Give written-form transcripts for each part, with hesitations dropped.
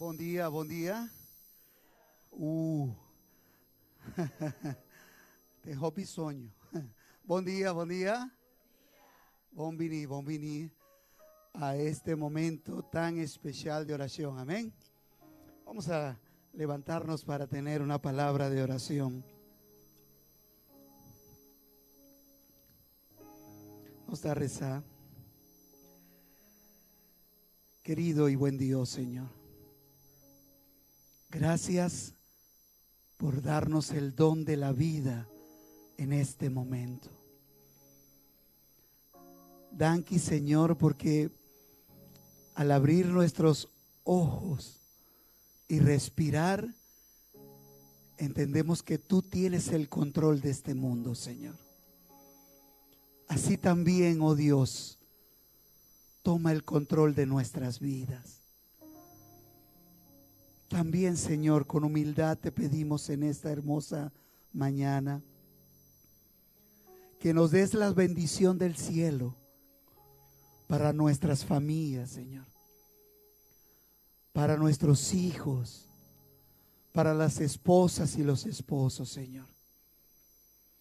Bon dia, bon dia. Uh. Tin hopi soño. Bon dia, bon dia. Bon bini, bon bini a este momento tan especial de oración. Amén. Vamos a levantarnos para tener una palabra de oración. Nos ta resa. Querido y buen Dios, Señor. Gracias por darnos el don de la vida en este momento. Danki, Señor, porque al abrir nuestros ojos y respirar, entendemos que tú tienes el control de este mundo, Señor. Así también, oh Dios, toma el control de nuestras vidas. También, Señor, con humildad te pedimos en esta hermosa mañana que nos des la bendición del cielo para nuestras familias, Señor, para nuestros hijos, para las esposas y los esposos, Señor.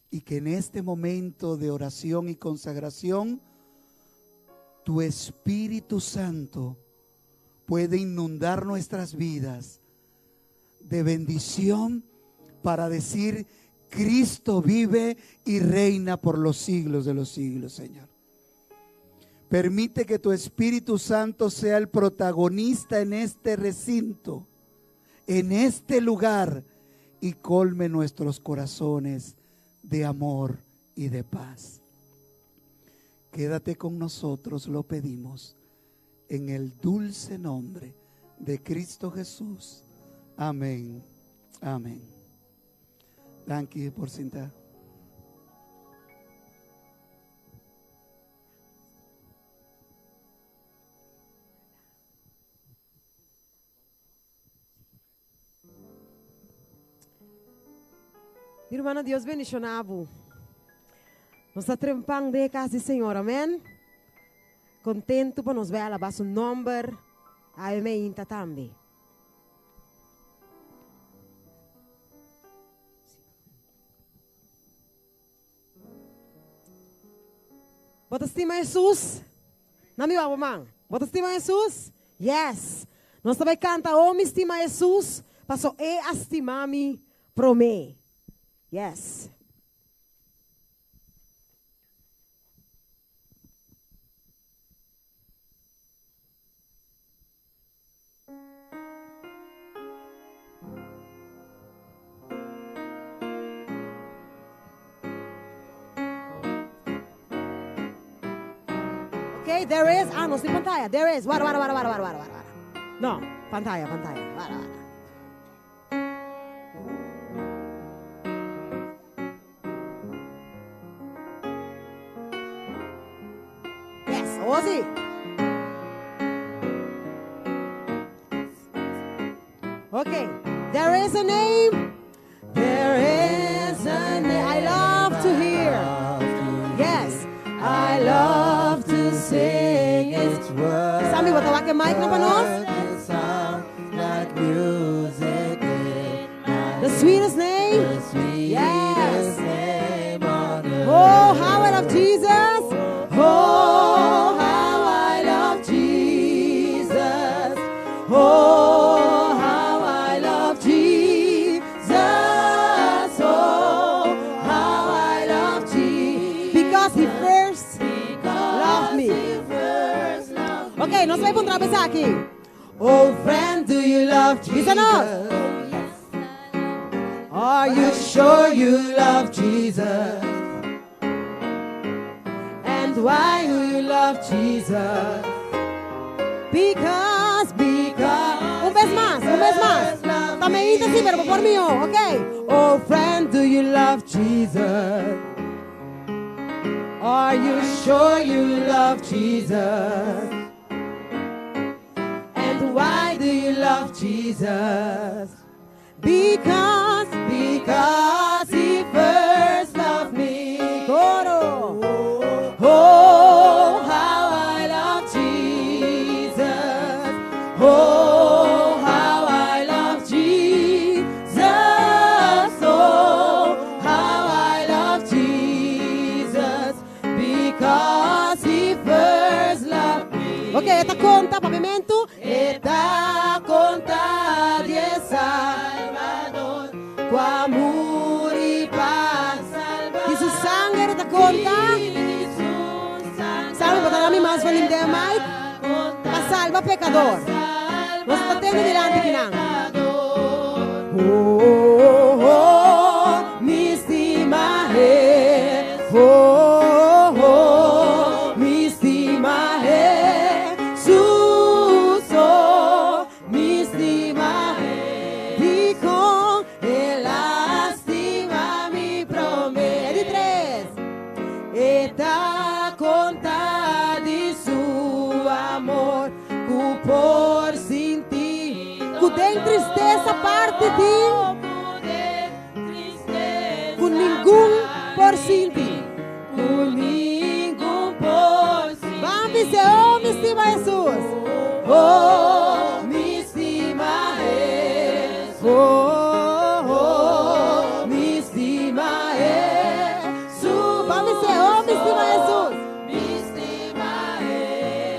Y que en este momento de oración y consagración, tu Espíritu Santo puede inundar nuestras vidas de bendición para decir, Cristo vive y reina por los siglos de los siglos, Señor. Permite que tu Espíritu Santo sea el protagonista en este recinto, en este lugar, y colme nuestros corazones de amor y de paz. Quédate con nosotros, lo pedimos, en el dulce nombre de Cristo Jesús. Amén. Amén. Danki por sinta. Mi hermano, Dios bendiciona bo. Nos ta trempan den cas di Señor, amen. Contento pa nos bay alaba su nomber. Awe inta tambe. Bo ta stima Jesus? Na mi wak man. Bo ta stima Jesus? Yes. Nos ta bay canta, oh mi stima Jesus, paso e a stima mi prome. Yes. Okay, there is. Ah, no, sin pantalla. There is. Wara, wara, wara, wara, wara, wara, wara. No, pantalla, pantalla. Wara, wara. Yes, Ozzy. Okay, there is a name. There is a name I love to hear. Yes, I love to sing it. Sammy, bo ta wak e mic no pa nos? The sweetest name. Yes. Oh, how I love Jesus. Oh, how I love Jesus. Oh, how I love Jesus. Oh, how I love Jesus. Because he first loved me. Ok, nos ta bay puntra aki. Oh, friend, do you love Jesus? Bisa nos. Are you sure you love Jesus? And why do you love Jesus? Because, because. Un bes mas, un bes mas. Tambe asina, pero por mi, ok. Oh, friend, do you love Jesus? Are you sure you love Jesus? And why do you love Jesus? Because, Because he first loved me. Coro. Oh, how I love Jesus. Oh, how E ta konta, Papiamentu. E ta konta di e Salbador ku a muri pa salba. Di su sanger e ta konta. Sabi bo ta dami mas volume den e mic? Pa salba pekador. Nos ta tende dilanti kinan. Oh, oh, mi stima Hesus. Oh, oh, mi stima Hesus. Oh, mi stima Dikon el a stima mi promé. E di tres. E ta konta di su amor ku por sinti. Ku den tristesa parti tin. Ku ningun por sinti. Ban bis'é, Oh, mi stima Hesus. Oh, mi stima Hesus. Oh, mi stima Hesus. Ban bis'é, Oh, mi stima Hesus.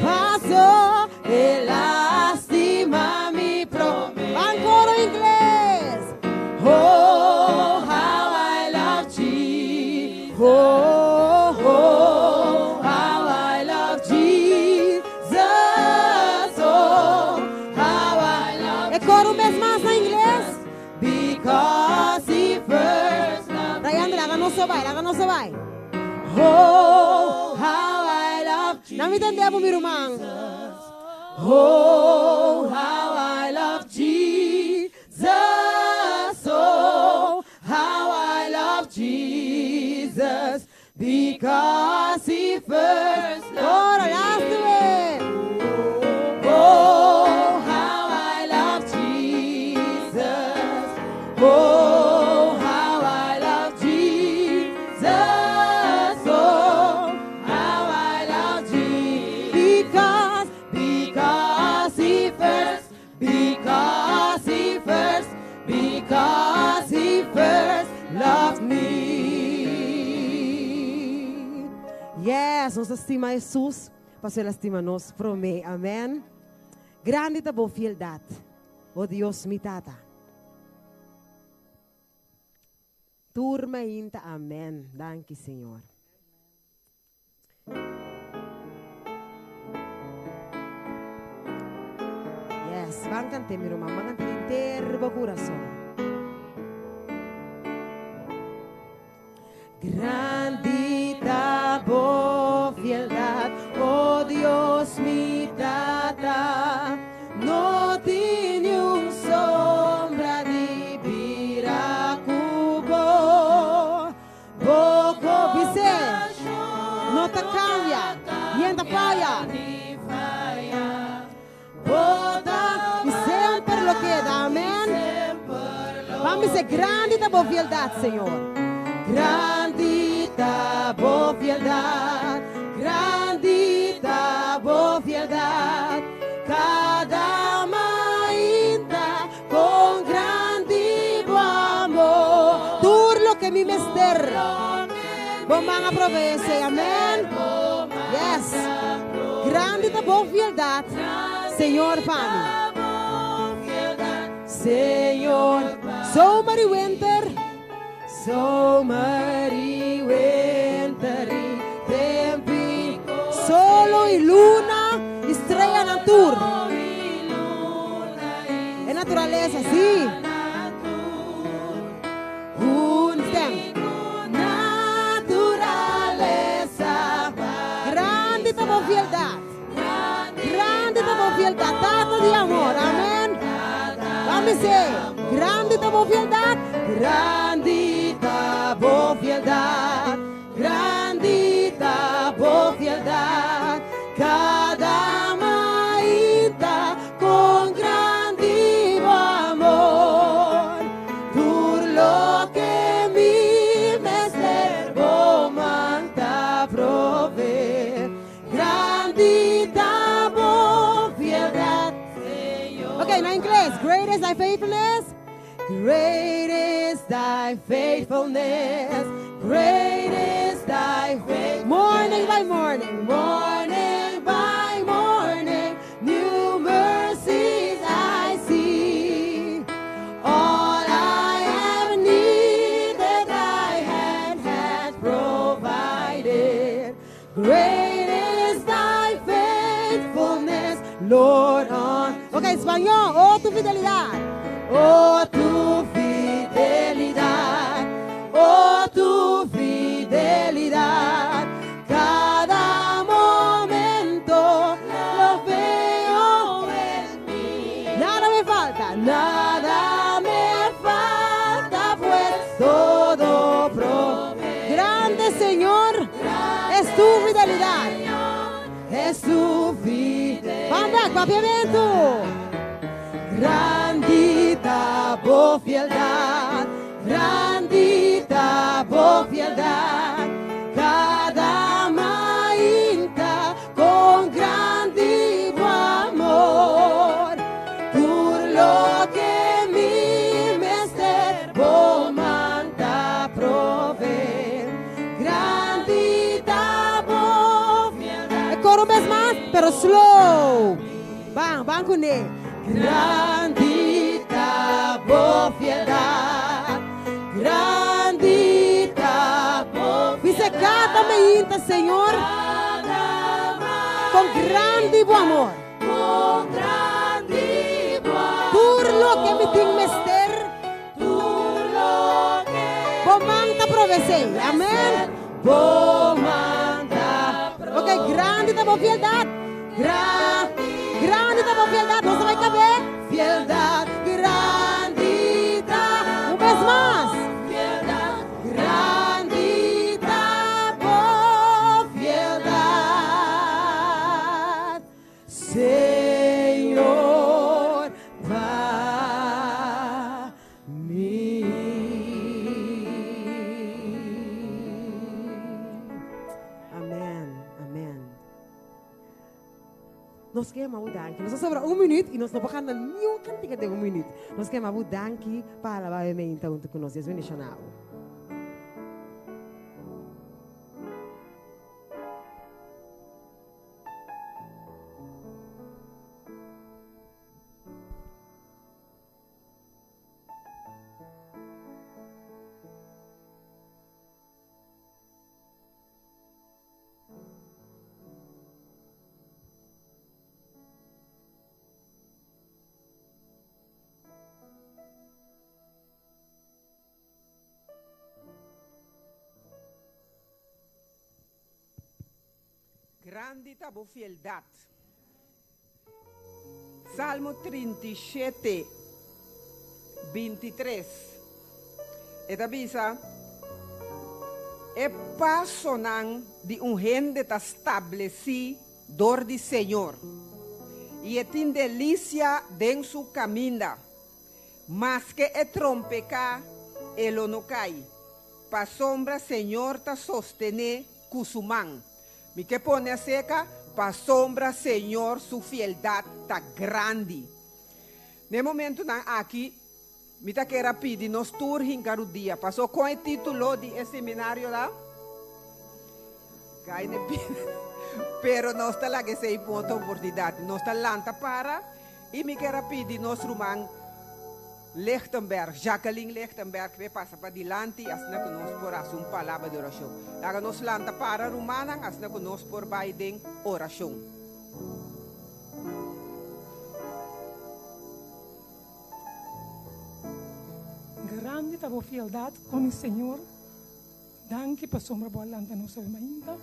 Paso el a stima mi promé. Ban koro ingles. Oh, how I love Jesus. Oh, oh, how I love Jesus. Oh, how I love E koro un bes mas na ingles. Because he first loved me. Rayandra, laga nos so bai, laga nos so bai. Oh, how I love Jesus. Na mi tende bo, mi ruman. Oh, how I love Jesus. Oh, how I love Jesus. Because he first loved Ora, me. Last way. Oh, how I love Jesus. Oh, how I love Jesus. Oh, how I love Jesus. Because he first, because he first, because he first loved me. Yes, nos ta stima Hesus, pasobra el a stima nos promé. Amen. Grandi ta bo fieldat, o Dios mi Tata. Tur mainta, amen. Danki, Señor. Yes, ban cante mi ruman, ban cante di henter bo curason. Grandi ta bo fieldad, oh Dios mi Tata, no tin niun sombra di bira cu bo. Bo bis'é, no ta cambia, yen ta faya. I semper lo keda, amen. Ban bis'é, grandi ta bo fieldad, Señor. Grandi ta bo fieldad, grandi ta bo fieldad, cada mainta Con grandi bo amor. Tur loke mi mester. Bo man a provee esei. Amen. Yes. Grandi ta bo fieldad, Señor, pa mi. Señor. Zomer y winter. Zomer y winter y tempi. Solo y luna y streanan tur. E naturalesa, sí. Un stem. Naturalesa. Grandi ta bo fieldad. Grandi ta bo fieldad, Tata di amor. Amen. Ban bis'é, grandi ta bo fieldad. Grandi ta bo fieldad. Grandi ta bo fieldad. Cada mainta con grandi bo amor. Tur loke mi mester bo man ta provee. Grandi ta bo fieldad, Señor. Ok, na ingles, Great is thy faithfulness. Great is thy faithfulness. Great is thy faithfulness. Morning by morning, morning by morning. Great is thy faithfulness, Lord. On. Ok, spañó. Oh, tu fidelidad. Oh, tu fidelidad. Oh, tu fidelidad. Cada momento lo veo en mí. Nada me falta, nada me falta, pues todo provee. Grande Señor, es tu fidelidad. Es tu fidelidad. Banda, papiamento. Grandi ta bo fieldat, grandi ta bo fieldat. Kada mainta kon grandi bo amor. Tur loke mi mester bo man ta proveé. Grandi ta bo fieldat. E koro bes mas, pero slow. Ban, ban kuné. Grandi ta bo fieldat, grandi ta bo Bisa kada mainta, Señor, kon grandi bo amor. Tur loke mi tin mester, bo man ta provesé. Amen. Ok, grandi ta bo fieldat. Gra, grandi ta bo fieldad, nos ta bai kab'é. Fieldad, grandi ta. Un bes mas. Fieldad, grandi ta bo fieldad, Señor, pa mi. Amen, amen. Nos ke yama bo danki. Nos a sobra un minuut y nos no por canta niun cantica den un minuut. Nos ke yama bo danki pa alaba e meinta hunto cu nos. Dios bendiciona bo. Grandi ta bo fieldat. Salmo 37, 23. E ta bisa, E pasonan di un hende ta stablesí dor di Señor, i e tin delisia den su kaminda. Maske e trompeká, e lo no kai, pasobra Señor ta sostené ku su man. Mi ke pone aserka, pasobra Señor su fieldat ta grandi. Na e momentunan aki, mi ta kere a pidi nos tur hinka rudia. Paso kon e título di e seminario ta? Gai ne pida. Pero nos ta laga esei pa un otro oportunidat. Nos ta lanta para i mi ker a pidi nos ruman Lichtenberg, Jacqueline Lichtenberg, p'e pasa padilanti asina ku nos por hasi un palabra di orashon. Laga nos lanta para, rumannan, asina ku nos por bai den orashon. Grandi ta bo fieldat, o mi Señor. Danki pasobra bo a lanta nos awe mainta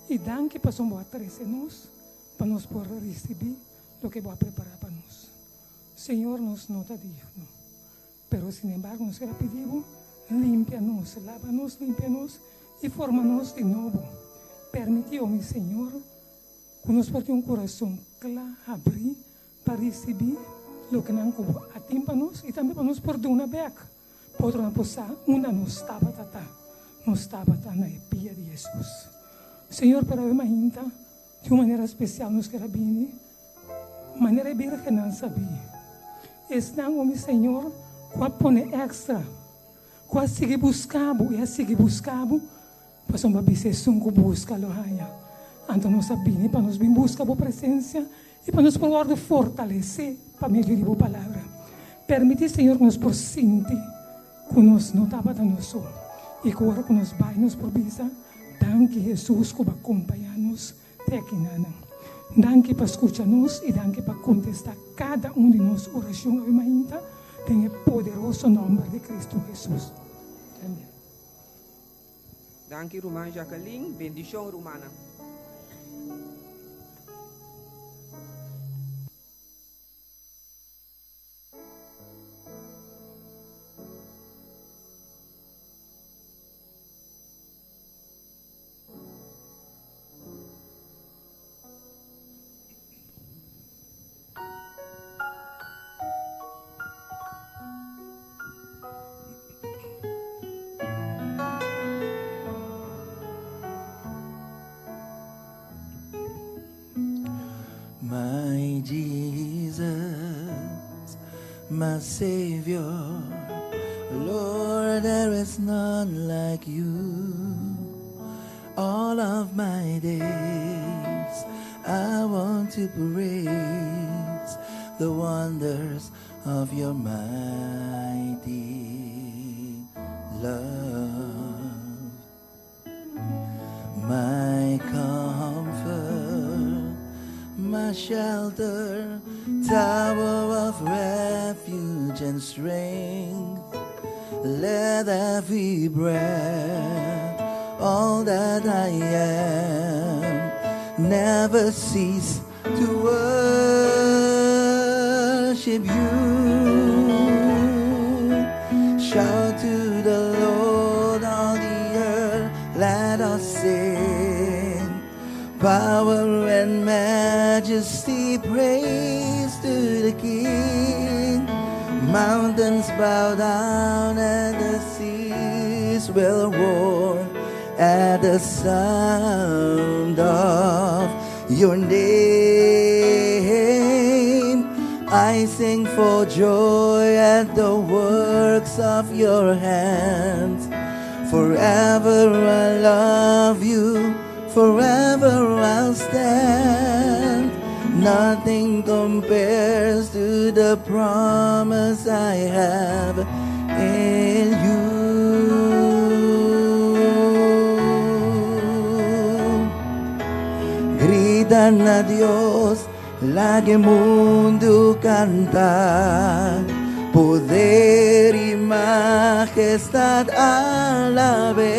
i danki pasobra bo a trese nos pa nos por risibí loke bo a prepará pa nos. Señor, nos no ta digno, pero sinembargo nos kier a pidi bo, limpia nos, laba nos, limpia nos i forma nos di nobo. Permití, o mi Señor, ku nos por tin un kurason kla, habrí pa risibí loke nan ku bo a tin pa nos i tambe pa nos por duna bèk pa otronan por sa unda nos tabata ta. Nos tabata na e pia di Hesus. Señor, pero awe mainta di un manera spesial nos kier a bini manera e birgennan sabí. Esnan, o mi Señor, ku a pone èkstra, ku a sigui buska bo i a sigui buska bo, Pasobra bisa esun ku buska lo haña. Anto nos a bini pa nos bin buska bo presensia i pa nos por wòrdu fortalesé pa medio di bo palabra. Permití, Señor, ku nos por sinti ku nos no tabata nos so i ku ora ku nos bai nos por bisa. Danki Hesus ku bo a kompañá nos te akinanan. Danki pa skucha nos i danki pa kontestá kada un di nos orashon awe mainta den e poderoso nòmber di Kristu Hesus. Amèn. Danki ruman Jacqueline, bendishon rumannan. My Jesus, my Savior, Lord, there is none like you. All of my days, I want to praise the wonders of your mighty love. My comfort, my shelter, tower of refuge and strength. Let every breath, all that I am, never cease to worship you. Shout to the Lord, all the earth, let us sing. Power and majesty, praise to the King. Mountains bow down and the seas will roar at the sound of your name. I sing for joy at the works of your hands. Forever I love you, forever I'll stand. Nothing compares to the promise I have in you. Grita na Dios, laga mundu kanta. Poder i mahestat alab'é.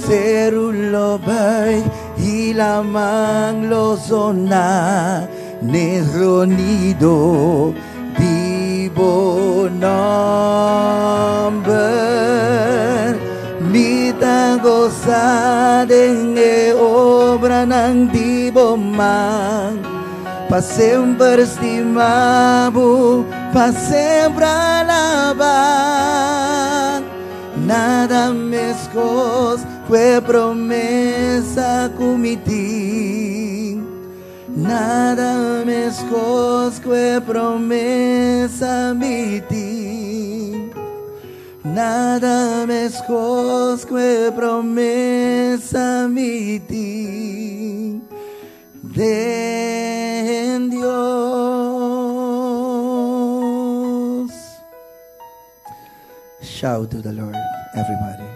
Seru lo buig i laman lo zona n'e zonido di bo nòmber. Mi ta gosa den e obranan di bo man. Pa semper stima bo, pa semper alabá. Nada meskos ku e promesa ku mi tin. Nada meskos ku e promesa mi tin. Nada meskos ku e promesa mi tin. Den Dios. Shout to the Lord, everybody.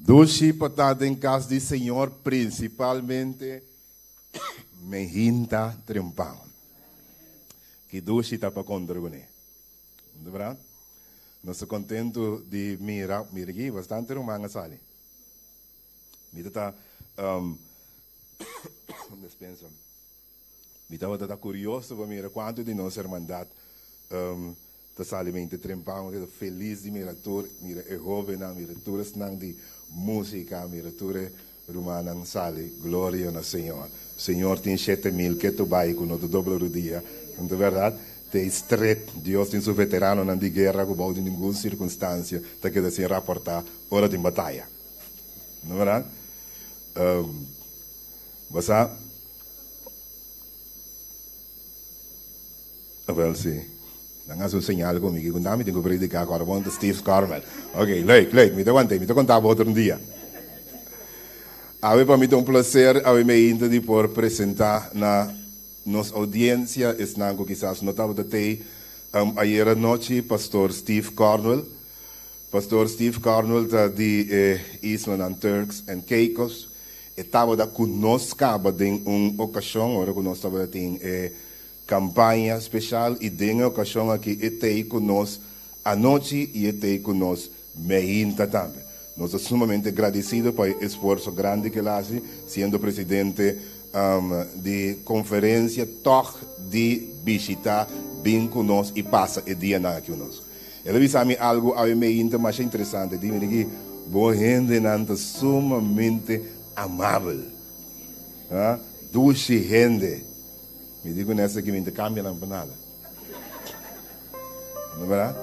Dushi pa ta den kas di Señor, prinsipalmente mainta trempan. Ki dushi ta pa kontra kuné. No ta bèrdat? Nos ta kontentu di mira, mira aki bastante ruman a sali. Mi ta ta, dispensa, mi tabata ta kurioso pa mira kuantu di nos hermandat ta sali mente trempan. Mi ta felis di mira tur, mira e hóbennan, mira tur esnan di músika, mira tur e. Rumannan sali, gloria na Señor. Señor tin 7000 ketu bai ku no ta dobla rudia. No ta bèrdat? Te stret, Dios tin su veteranonan di guera ku bou di ningun sirkunstansia ta keda sin raportá ora tin bataya. No bèrdat? Bo sa? Awel si. Nan hasi un señal ku mi ki ku mi tin ku prediká ku ora bon ta Steve Carmel. Ok, leuk, leuk. Mi ta want'é, mi ta konta bo otro un dia. Awe pa mi ta un plaser awe meinta di por presentá na nos oudiensia esnan ku kisas no tabata tei ayera nochi, Pastor Steve Cornwell. Pastor Steve Cornwell ta di e islanan Turks and Caicos. E tabata ku nos kaba den un okashon ora ku nos tabata tin e Campaña special y den e ocasion aki e t'ey cu nos anochi y e t'ey cu nos meinta tambe. Nos ta sumamente gradecido pa e esfuerzo grandi cu el haci siendo presidente di conferencia tog di bishita bin cu nos y pasa e dianan aki cu nos. El a bisa mi algo awe meinta masha interesante, di mi di ki bo hendenan ta sumamente amabel, dushi hende. Mi di ku Nesta ki mi ta kambia nan pa nada. No berdad?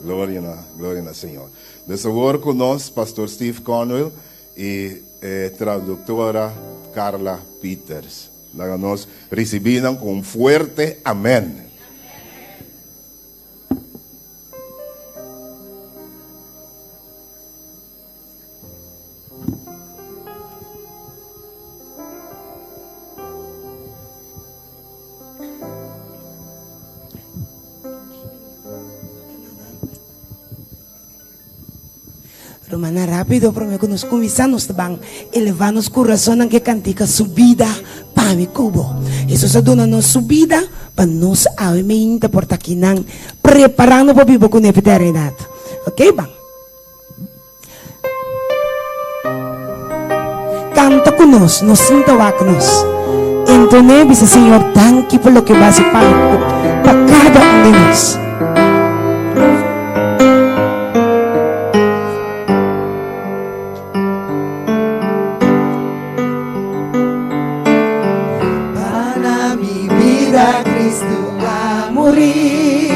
Gloria na, gloria na Señor. Dus awor ku nos, Pastor Steve Conwell i e traduktora Carla Peters. Laga nos risibí nan ku un fuerte amèn. Rumannan rápido promé ku nos kuminsá nos ta ban elevá nos kurasonnan ku e kantika Su bida pa mi ku bo. Hesus a duna nos su bida pa nos awe meinta por ta akinan preparando pa biba kuné pa eternidat. Ok ban. Canta cu nos, no sinta wak nos. Entoné bisa Señor danki pa loke bo haci pa pa cada un di nos. Pa na mi bida Cristo a muri.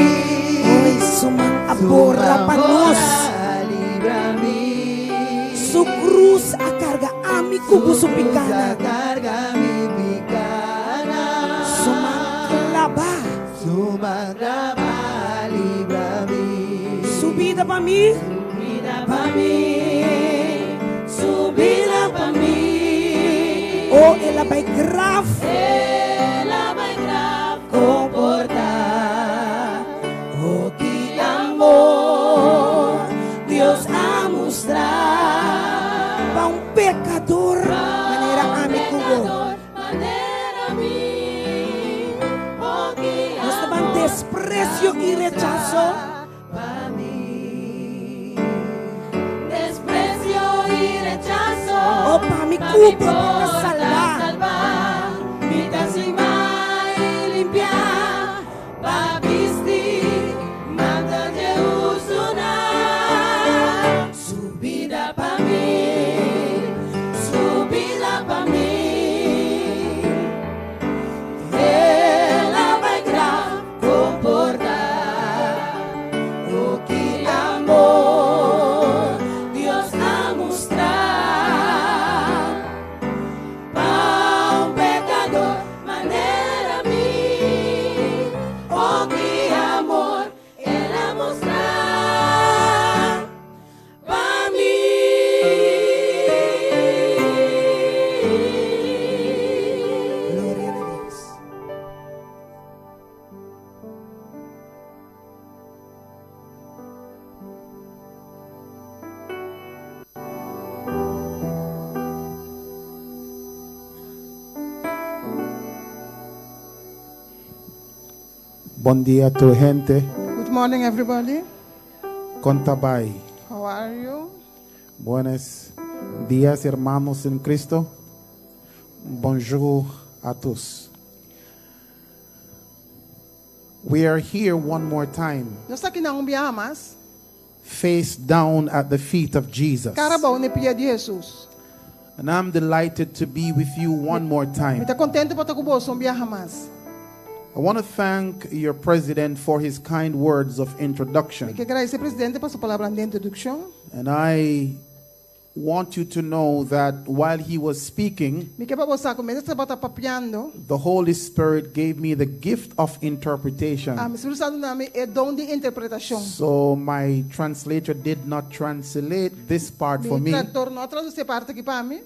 Oi, su man a bora pa nos. Su cruz a carga ami cu bo su picana. Su man claba. Su bida pa mi. Su bida pa mi. Su bida pa mi. Oh, el a bai graf. El a bai graf comporta. Oh, ki amor Dios a mustra. Pa un pecador manera ami cu bo. Nos ta ban desprecio y rechazo. Oh, pa mi cu bo por ta salba. Gloria na Dios. Bon dia tur hende. Good morning, everybody. Kon ta bai? How are you? Buenos dias, hermanos en Cristo. Bonjour à tous. We are here one more time, Nos ta akinan un biaha mas. face down at the feet of Jesus. Kara bou na e pia di Hesus. And I'm delighted to be with you one more Mi time. ta kontentu pa ta ku boso un biaha mas. I want to thank your president for his kind words of Mi introduction. ke gradisí presidente pa su palabranan di introdukshon. And I want you to know that while he was speaking, Mi ke pa bo sa ku mientras e tabata papiando, the Holy Spirit gave me the gift of interpretation. a Spiritu Santu a duna mi e don di interpretashon. So my translator did not translate this part for Mi me, traduktor no a tradusí e parti aki pa mi.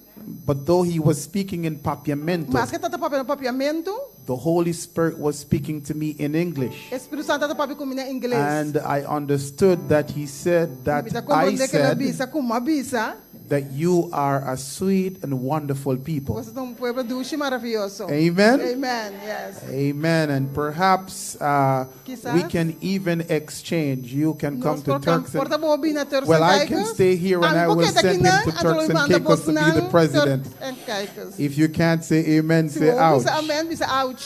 but though he was speaking in Papiamento, Maske e tabata papia na papiamentu, the Holy Spirit was speaking to me in English. e Spiritu Santu tabata papia ku mi na ingles. And I understood that he said that Mi ta I komprondé ku el a said bisa ku m'a bisa, that you are a sweet and wonderful people. Boso ta un pueblo dushi maravioso. Amen. Amen. Yes. Amen. And perhaps we Kisas. can even exchange. You can come Nos to por kam- Turks por and ta bo bin na Turks Well, and I can Caicos. stay here and Ami I por will keda send him akinan, to anto lo Turks and manda Caicos to be the bosnan president. Turks and Caicos. If you can't say amen, Si say bo ouch. bisa amen, bisa ouch.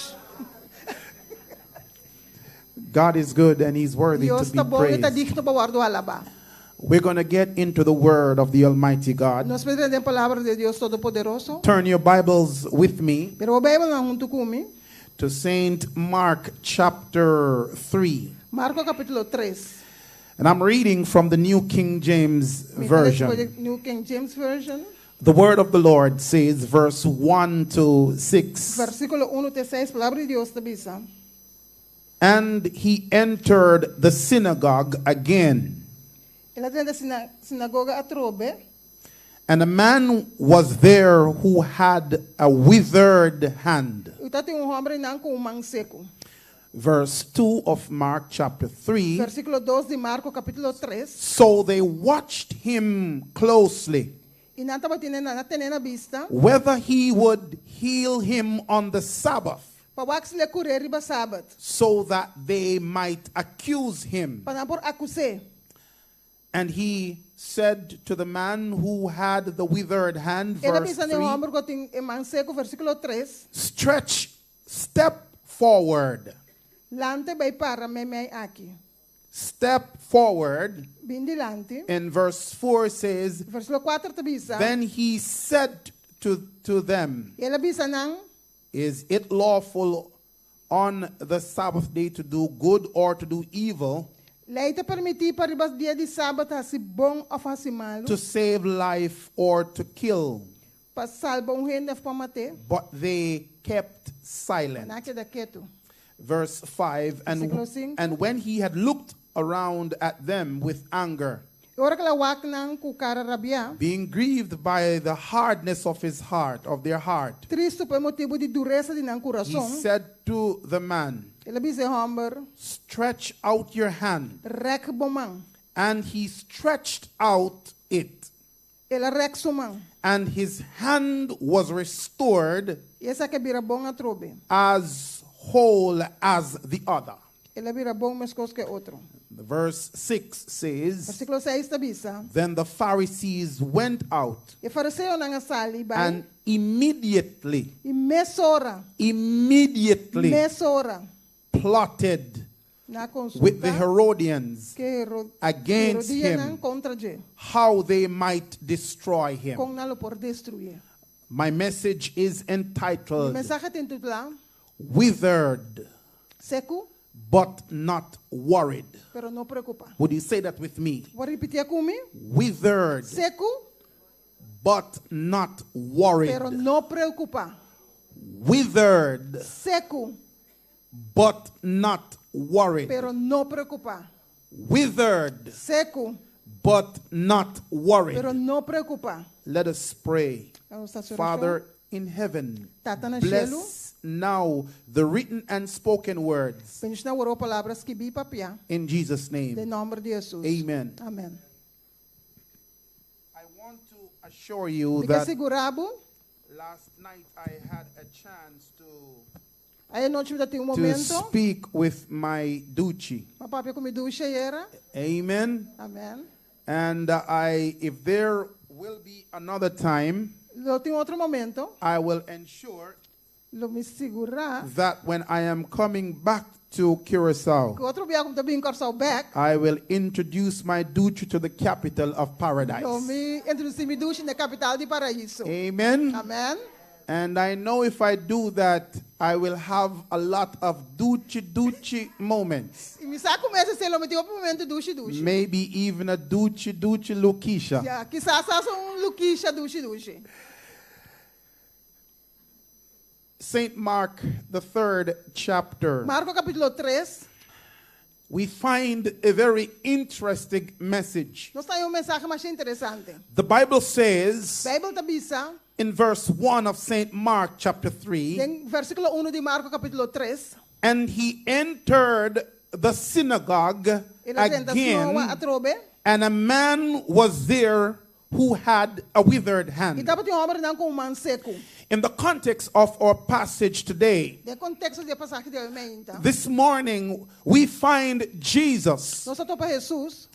God is good and he's worthy Dios to ta be bon i ta praised. digno pa wòrdu alabá. We're going to get into the word of the Almighty God. Nos ta bai drenta den palabra di Dios Todopoderoso. Turn your Bibles with me Bira bo Beibelnan huntu ku mi. to St. Mark chapter 3. Marko kapítulo 3. And I'm reading from the New King James Mi ta lesa Version. New King James Version. The word of the Lord says, verse 1 to 6. Versíkulo 1 te 6, palabra di Dios ta bisa. And he entered the synagogue again. El a drenta sinagoga atrobe. And a man was there who had a withered hand. I tabatin un hòmber einan ku un man seku. Verse 2 of Mark chapter 3. Versíkulo 2 di Marko kapítulo 3. So they watched him closely, I nan tabatin nan a ten'é na bista. whether he would heal him on the Sabbath, Pa wak si l'e kur'é riba sabat. so that they might accuse him. Pa nan por akus'é. And he said to the man who had the withered hand, El a verse bisa na e 3, hòmber ku tin e man seku, versíkulo 3. stretch, step forward. Lanta bai para meimei aki. Step forward. Bin dilanti. And verse 4 says, Versíkulo 4 ta bisa. Then he said to them, El a bisa nan. Is it lawful on the Sabbath day to do good or to do evil, Lei ta permití pa riba dia di sabat hasi bon òf hasi malu? to save life or to kill? Pa salba un hende òf pa mat'é? But they kept silent. Nan a keda ketu. Verse 5 Versíkulo 5. And when he had looked around at them with anger, I ora ku el a wak nan ku kara rabiá. being grieved by the hardness of his heart, of their heart, Tristu pa motibu di duresa di nan he kurason. said to the man, El a bisa e hòmber, Stretch out your hand. Rèk bo man. And he stretched out it. El a rèk su man. And his hand was restored I esaki a bira bon atrobe. as whole as the other. El a bira bon meskos ku e otro. Verse 6 says, Versíkulo 6 ta bisa. Then the Pharisees went out E fariseonan a sali bai. and immediately, I mesora, immediately mesora, plotted na with the konsultá Herodians ku Hero, against Herodianan him kontra dje, how they might destroy him. kon nan lo por destruié. My message is Mi entitled mensahe ta intitulá Withered Seku, but Not Worried. pero no preokupá. Would you say that with me? Bo por ripití ku mi? Withered Seku, but not worried. pero no preokupá. Withered Seku, but not worried. pero no preokupá. Withered Seku, but not worried. pero no preokupá. Let us pray. Ban hasi orashon. Father in heaven, Tata na bless shelu. now the written and spoken words Bendishoná awor palabra skibí i papiá. in Jesus' name. Den nòmber di Hesus. Amen. Amèn. I want to assure you Mi ke that sigurá bo, last night I had a chance to, ayera nochi mi tabatin un to momento, speak with my duchi. m'a papia ku mi dushi ayera. Amen. Amèn. And I, if there will be another time, Lo tin otro momento, I will ensure lo mi sigurá that when I am coming back to Curacao, Ku otro bia ku mi ta bin Kòrsou bèk. I will introduce my duchi to the capital of paradise. Lo mi introdusí mi dushi na e kapital di paraiso. Amen. Amen. And I know if I do that, I will have a lot of duchi duchi moments. I mi sa ku mes esei lo mi tin hopi momento dushi dushi. Maybe even a duchi duchi Lukisha. Ya, kisas hasta un Lukisha dushi dushi. Saint Mark, the third chapter. Marko kapítulo tres. We find a very interesting message. Nos ta haña un mensahe masha interesante. The Bible says Beibel ta bisa. In verse 1 of Saint Mark chapter 3. Den versíkulo unu di Marko kapítulo tres. And he entered the synagogue El a drenta snoa again, atrobe. and a man was there who had a withered hand. I tabatin un hòmber einan ku un man seku. In the context of our passage today, Den konteksto di e pasahe di awe meinta. This morning we find Jesus Nos a topa Hesus.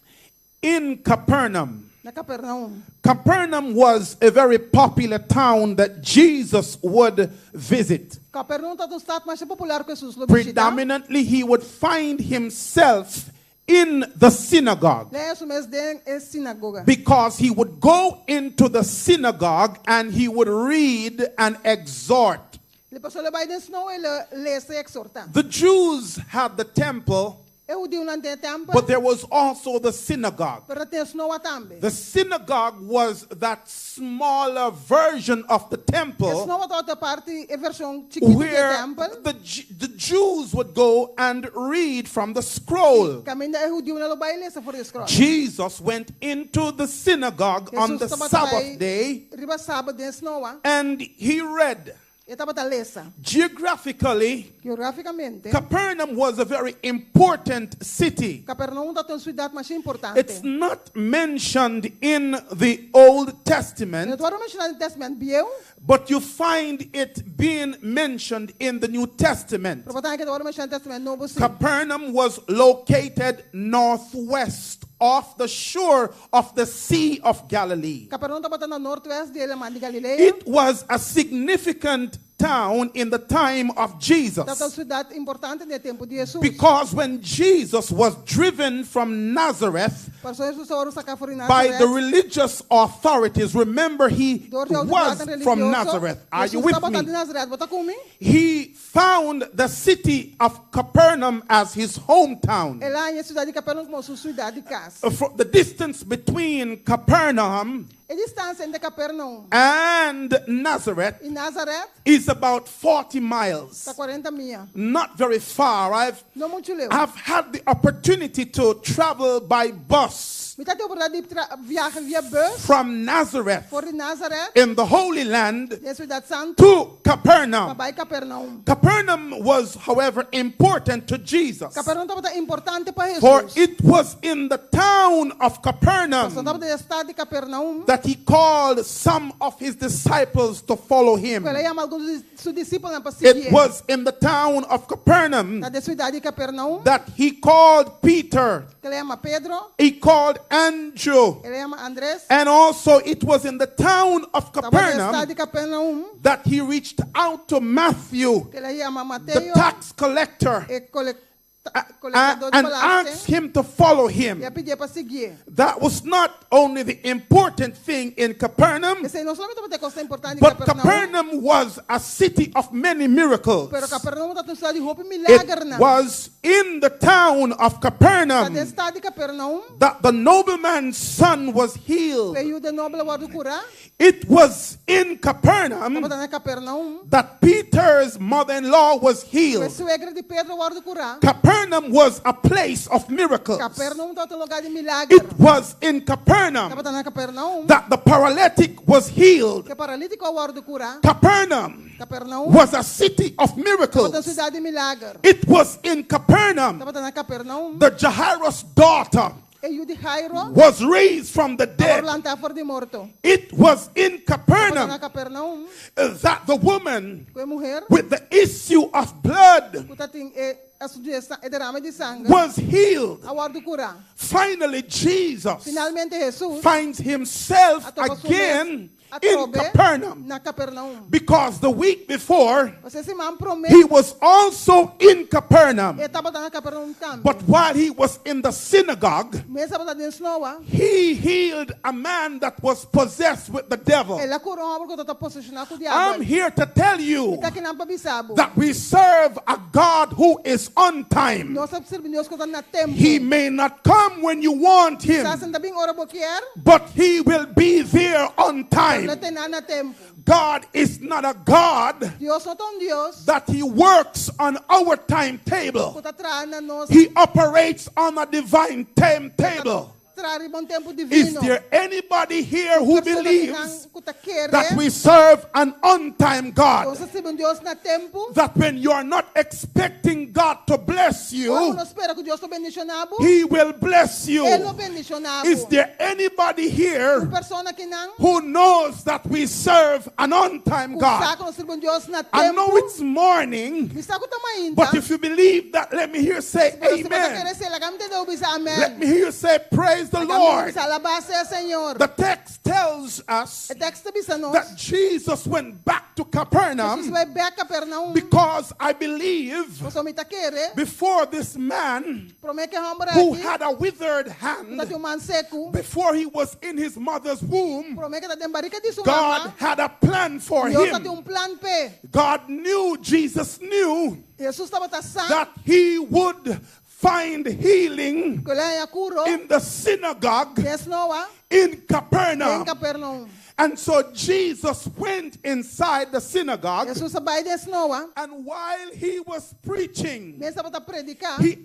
in Capernaum. Na Capernaum. Capernaum was a very popular town that Jesus would visit. Capernaum tabata un stat masha popular ku Hesus lo bishita. Predominantly he would find himself in the synagogue. Lei su mes den e sinagoga. Because he would go into the synagogue and he would read and exhort. Le paso lo bai den snow e lo lesa i exhorta. The Jews had the temple. E hudiunan tin e tèmpel. But there was also the synagogue. Pero tin snoa tambe. The synagogue was that smaller version of the temple. E snoa tabata parti e vershon chikitu di e Where tèmpel. the, the Jews would go and read from the scroll. Kaminda e hudiunan lo bai lesa for di e scroll. Jesus went into the synagogue on Jesus the tabata Sabbath bai day. riba sabat den snoa. And he read. E tabata lesa. Geographically, Geograficamente, Capernaum was a very important city. Capernaum tabata un siudat masha importante. It's not mentioned in the Old Testament. No ta wòrdu menshoná den Testament Bieu. But you find it being mentioned in the New Testament. Pero bo ta haña ku e ta wòrdu menshoná den Testament Nobo sí. Capernaum was located northwest of the shore of the Sea of Galilee. Capernaum tabata na nortwest di e Laman di Galilea. It was a significant town in the time of Jesus. Tabata un siudat importante den e tempu di Hesus. Because when Jesus was driven from Nazareth Pasobra Hesus a wòrdu saká for di by the Nazareth religious authorities, remember he dor di was outoridatnan from religioso. Nazareth. Are you Hesus with tabata me? di Nazareth. Bo ta ku mi? He found the city of Capernaum as his hometown. El a haña e siudat di Capernaum komo su siudat di kas. For the distance between Capernaum E distansia entre Capernaum and Nazareth i Nazareth is about 40 miles. ta kuarenta mia. Not very far. I've, No muchu leu. I've had the opportunity to travel by bus Mi ta tin oportunidat di tra viaha via bus from Nazareth for di Nazareth in the Holy Land den Siudat Santu to Capernaum. pa bai Capernaum. Capernaum was, however, important to Jesus. Capernaum tabata importante pa For Hesus. it was in the town of Capernaum Pasobra tabata den e stat di Capernaum that he called some of his disciples to follow him. ku el a yama algun di su disipelnan pa It siguié. was in the town of Capernaum Ta den siudat di Capernaum that he called Peter, ku el a yama Pedro, he called Andrew, el a yama Andres. and also it was in the town of Tabata den Capernaum stat di Capernaum that he reached out to Matthew, ku el a yama the Mateo, tax collector, e kolektadó di and asked belasting, him to follow him. i a pidié pa siguié. That was not only the important thing in Capernaum, Esei no solamente tabata e kos importante di but Capernaum, Capernaum was a city of many miracles. pero Capernaum tabata un siudat di hopi It milagernan. was in the town of Capernaum Ta den stat di Capernaum that the nobleman's son was healed. ku e yu di e noble a wòrdu kurá. It was in Capernaum Tabata na Capernaum that Peter's mother-in-law was ku e healed. suegra di Pedro a wòrdu kurá. Capernaum was a place of miracles. Capernaum tabata un lugá di milager. It was in Capernaum Tabata na Capernaum that the paralytic was healed. ku e paralítiko a wòrdu kurá. Capernaum Capernaum was a city of tabata un miracles. siudat di milager. It was in Capernaum Tabata na Capernaum the Jairus daughter e yu di Jairo was raised from the a dead. wòrdu lantá for di morto. It was in Tabata Capernaum na Capernaum that the woman ku e muher with the issue of blood ku tatin e asuntu di e derame di sanger was healed. a wòrdu kurá. Finally, Jesus Finalmente Hesus finds himself a topa su mes again in Atrobe Capernaum. na Capernaum. Because the week before, Paso siman promé, he was also in Capernaum. e tabata na Capernaum tambe. But while he was in the synagogue, Miéntras e tabata den snoa, he healed a man that was possessed with the devil. el a kura un hòmber ku tabata poseshoná ku I'm diabel. here to tell you Mi ta akinan pa bisa bo. that we serve a God who is on time. Nos ta sirbi Dios ku ta na tempu. He may not come when you want him, Kisas e n' ta bin ora bo kier, but he will be there on time. lo e t'einan na tempu. God is not a God Dios no ta un Dios that he works on our timetable. ku ta traha na nos He operates on a divine timetable. Traha riba un tempu Is divino. there anybody here who Persona believes ku ta kere that we serve an on time God? Nos ta sirbi un Dios na tempu. That when you are not expecting God to bless Ora you, bo no spera ku Dios ta bendishoná bo. He will bless you. E lo bendishoná bo. Is there anybody here Un persona akinan who knows that we serve an on time ku God? sa ku nos ta sirbi un Dios na I know tempu. it's morning, Mi sa ku ta mainta. but if you believe that, let me hear you say Pero si bo ta amen. kere esei, laga mi tende bo bisa amen. Let me hear you say praise the Lord. Alabá sea Señor. The text tells us E teksto ta bisa nos. that Jesus went back to Capernaum Jesus a bai bèk Capernaum. because I believe Pasobra mi ta kere. before this man Promé ku e hòmber who aki. had a withered hand, Tabatin un man seku. before he was in his mother's womb, Promé ku e tabata den barika di su God mama. had a plan for Dios him. tabatin un plan p'e. God knew, Jesus knew Jesus tabata sa. that he would find healing Ku lo e haña kura. in the synagogue Den snoa. in Capernaum. Den Capernaum. And so Jesus went inside the synagogue. Jesus a bai den snoa. And while he was preaching, Miéntras e tabata prediká. he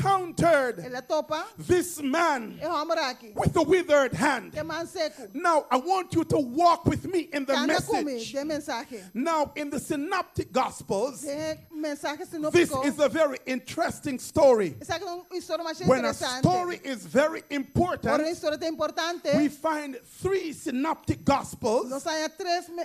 encountered El a topa. this man E hòmber aki. with a withered hand. Ku e man seku. Now, I want you to walk with me in the Kana ku mi message. den mensahe. Now, in the Synoptic Gospels, Den mensahe this sinóptiko. is a very interesting story. Esaki ta un historia masha When a interesante. story is very Ora un important, historia ta importante. we find three synoptic gospels Nos ta haña tres me,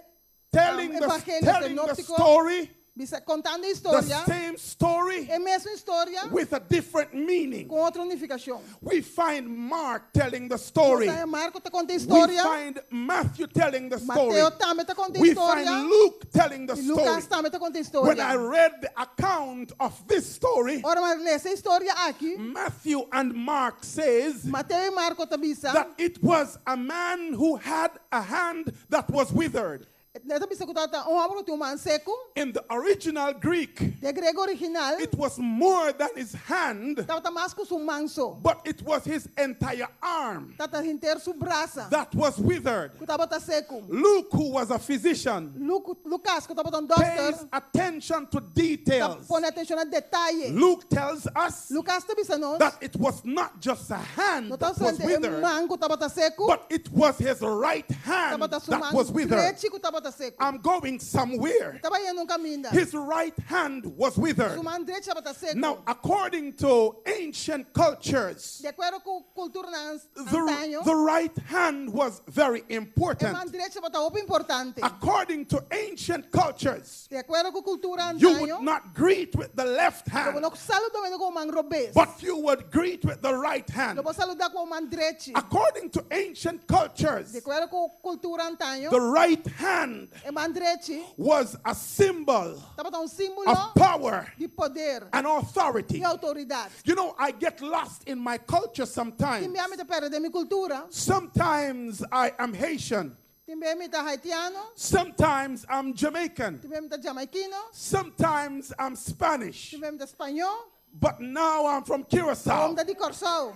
telling the, evangelio telling the sinóptiko. story, Bisa, kontando the historia. same story E mesun historia with a different meaning. ku otro nifikashon. We find Mark telling the story. Nos ta haña Marko ta konta We historia. find Matthew telling the story. Mateo tambe ta konta We historia. find Luke telling the I Lucas story. tambe ta konta When I historia. read the account of this story, Ora mi a lesa e historia aki. Matthew and Mark says Mateo i Marko ta bisa. that it was a man who had a hand that was withered. Nan ta bisa ku tabata un hòmber ku tin un man seku. In the original Greek, Den griego original. it was more than his hand, Tabata mas ku su man so. but it was his entire arm Tabata henter su brasa. that was withered. Ku tabata seku. Luke, who was a physician, Luke, Lucas, ku tabata un pays dòkter. attention to details. Pone atenshon na detaye. Luke tells us Lucas ta bisa nos. that it was not just a hand No that tabata was solamente e withered, man ku tabata seku. but it was his right hand Tabata su that man was withered. drechi ku tabata seku. I'm going somewhere. Mi ta bayendo un kaminda. His right hand was withered. Su man drechi tabata seku. Now, according to ancient cultures, Di akuerdo ku kulturanan antaño, the right hand was very e man important. drechi tabata hopi importante. According to ancient cultures, Di akuerdo ku kultura you would antaño, not greet with the left hand, lo bo no saludá ku man robes. but you would greet with the right hand. Lo bo saludá ku man drechi. According to ancient cultures, Di akuerdo ku kultura antaño, the right hand e man drechi was a symbol tabata un símbolo of power di poder and authority. i outoridat. You know, I get lost in my culture sometimes. Tin bia mi ta pèrdè den mi kultura. Sometimes I am Haitian. Tin bia mi ta haitiano. Sometimes I'm Jamaican. Tin bia mi ta jamaikino. Sometimes I'm Spanish. Tin bia mi ta spañó. But now I'm from Curacao. Mi ta di Kòrsou.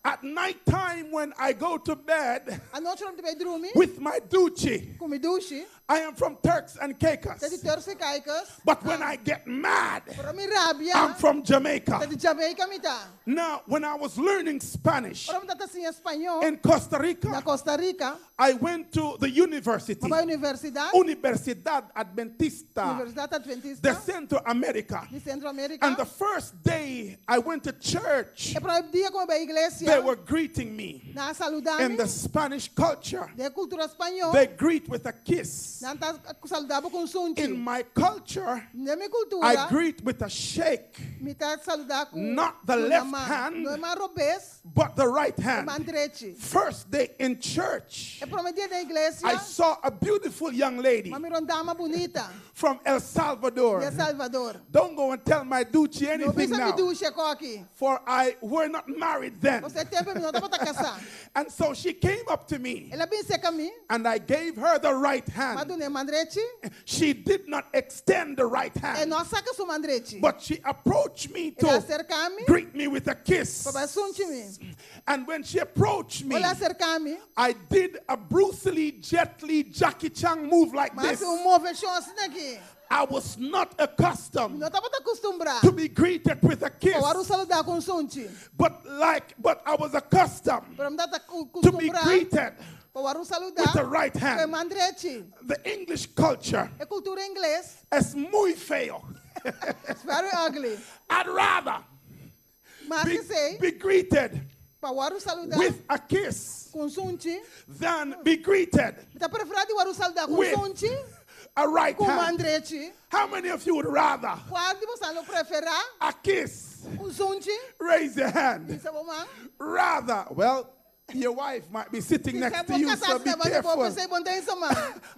At night time when I go to bed Anochi ora mi ta bai drumi. with my duchi, Ku mi dushi. I am from Turks and Caicos. Ta di Turks i Caicos. But when I get mad, Pero mi rabia. I'm from Jamaica. Ta di Jamaica mi ta. Now, when I was learning Spanish Ora mi tabata siña spañó. in Costa Rica, Na Costa Rica. I went to the university, M'a bai universidat. Universidad Adventista Universidat Adventista. de Centro America. Di Centro America. And the first day I went to church, E promé dia ku mi a bai iglesia. they were greeting me. Nan a saludá In mi. the Spanish culture, Den kultura spañó. they greet with a kiss. kiss. Nan ta saludá bo ku un sunchi. In my culture, Den mi I kultura, greet with a shake, mi ta saludá ku Not the duna left man. hand, No e man robes, but the right e hand. man drechi. First day in church, E promé dia den iglesia, I saw a beautiful young lady m'a mira un dama bunita from El Salvador. di El Salvador. Don't go and tell my duchi No anything bisa mi now, dushi kos aki. for I were not married then. E tempu mi no tabata kasá. And so she came up to me El a bin serka mi, and I gave her the right hand. m'a dun'é man drechi, She did not extend the right e hand, no a saka su man drechi. but she approached me El a to aserká mi, greet me with a kiss. pa sunchi mi. And when she approached me, El a aserká mi, I did a Bruce Lee, Jet Li, Jackie Chan move like m'a this. hasi un moveshon asina aki. I was not accustomed No tabata akustumbrá to be greeted with a kiss, Pa wòrdu saludá ku un sunchi. but like, but I was accustomed Pero mi tabata to be akustumbrá greeted pa wòrdu saludá with the right ku e hand. man drechi. The English culture E kultura ingles is muy feo. it's very ugly. I'd rather Mas be, ke esei, be greeted pa wòrdu saludá with a kiss ku un sunchi, than be greeted mi ta preferá di wòrdu saludá ku un With sunchi, a right ku man hand. drechi. How many of you would rather Kua di boso lo preferá a kiss? un sunchi? Raise your hand. Hisa bo man. Rather, well, your wife might be sitting next to you, so be careful.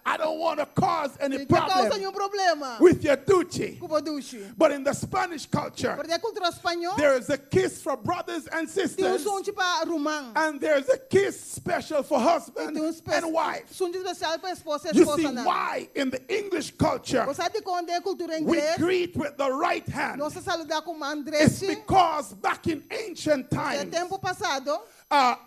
I don't want to cause any No kousa problem ningun problema with your duchi. ku bo dushi. But in the Spanish culture, Pero den kultura spañó, there is a kiss for brothers and tin un sisters, sunchi pa ruman. and there's a kiss special for husband Tin un and wife. sunchi spesial pa esposo i You esposa. see why in the English culture Bo sa dikon den kultura we ingles, greet with the right hand. nos ta saludá ku man It's drechi. because back in ancient Den times, tempu pasá,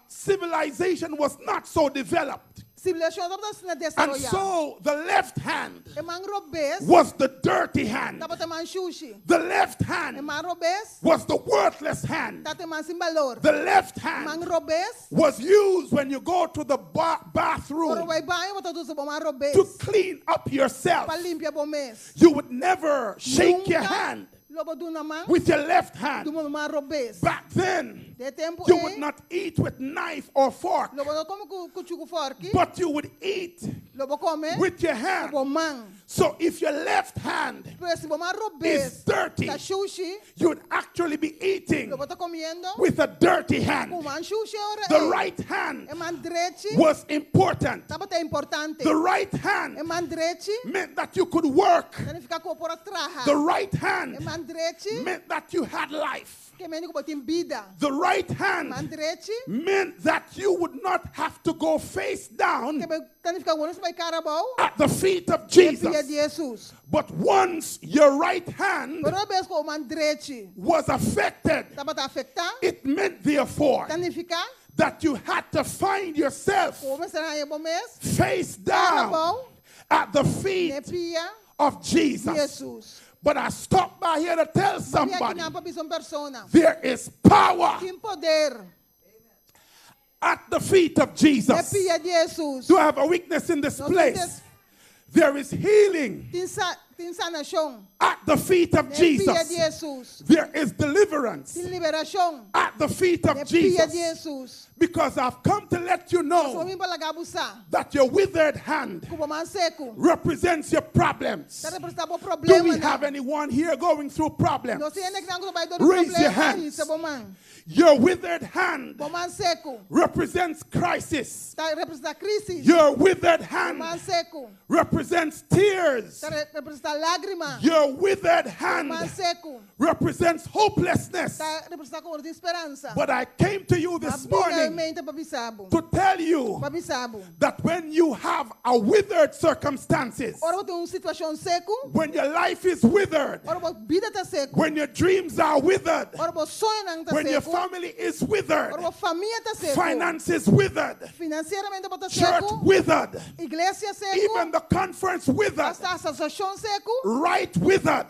civilization was not so developed. sivilisashon no tabata And desaroyá. so the left hand E man robes, was the dirty hand. tabata man shushi. The left E hand man robes, was the worthless hand. tabata man sin balor. The left Man hand robes, was used when you go to the ora bathroom bo bai baño, bo ta usa bo man robes. to clean up yourself. Pa limpia bo mes. You would never shake your Nunka hand Lo bo duna man, with your left hand. ku bo man robes. Back then, Den e tempu you ei, would not eat with knife or fork, lo bo no kome ku kuchú ku fòrki, but you would eat lo bo kome with your hand. bo man. So if your left hand Pero si bo man is robes, dirty, ta shushi, you would actually be eating lo bo ta komiendo with a dirty hand. ku man shushi ora. The ei. right hand E man drechi, was important. tabata importante. The right E hand man drechi, meant that you could work. ta nifiká ku bo por a traha. The right E hand man drechi, meant that you had life. ke men ku bo tin bida. The right Man hand drechi, meant that you would not have to go face down ke men ta nifiká ku bo no bai kara abou at the feet of na pia Jesus. di Jesus. But once your right hand Pero bes ku bo man drechi, was affected, tabata afektá, it meant therefore ta nifiká that you had to find yourself ku bo mester haña bo mes face down abou at the na feet pia of Jesus. Jesus. But I stopped by here to tell Mi aki somebody nan pa bisa un persona. there is power Tin poder at the feet of na Jesus. pia di Jesus. Do I have a witness in this No, place? There is healing Tin sa tin sanashon at the feet of na pia di Jesus. Jesus. There is deliverance Tin liberashon at the feet na of pia di Jesus. Jesus. Because I've come to let you So know mi bin pa laga bo sa that your withered hand ku bo man seku. represents your problems. Ta representá bo Do problema. we have anyone here going through problems? Nos tin hende ku ta bai dor Raise your problema. hands. Hisa bo man. Your withered hand Bo man seku. represents crisis. Ta representá krísis. Your withered Bo man hand seku. represents tears. Ta representá lágrima. Your withered Bo hand man seku. represents hopelessness. Ta representá ku bo no tin speransa. But I came to you this morning Finalmente pa bisa bo. to tell you Pa bisa bo. that when you have a withered circumstances, Ora bo tin un situashon seku. when your life is withered, Ora bo bida ta seku. when your dreams are withered, Ora bo soñonan ta when your seku. family is withered, Ora bo famia ta seku. finances withered, Finansieramente bo ta church seku. withered, Iglesia seku. even the conference withered, Asta asosiashon seku. right withered,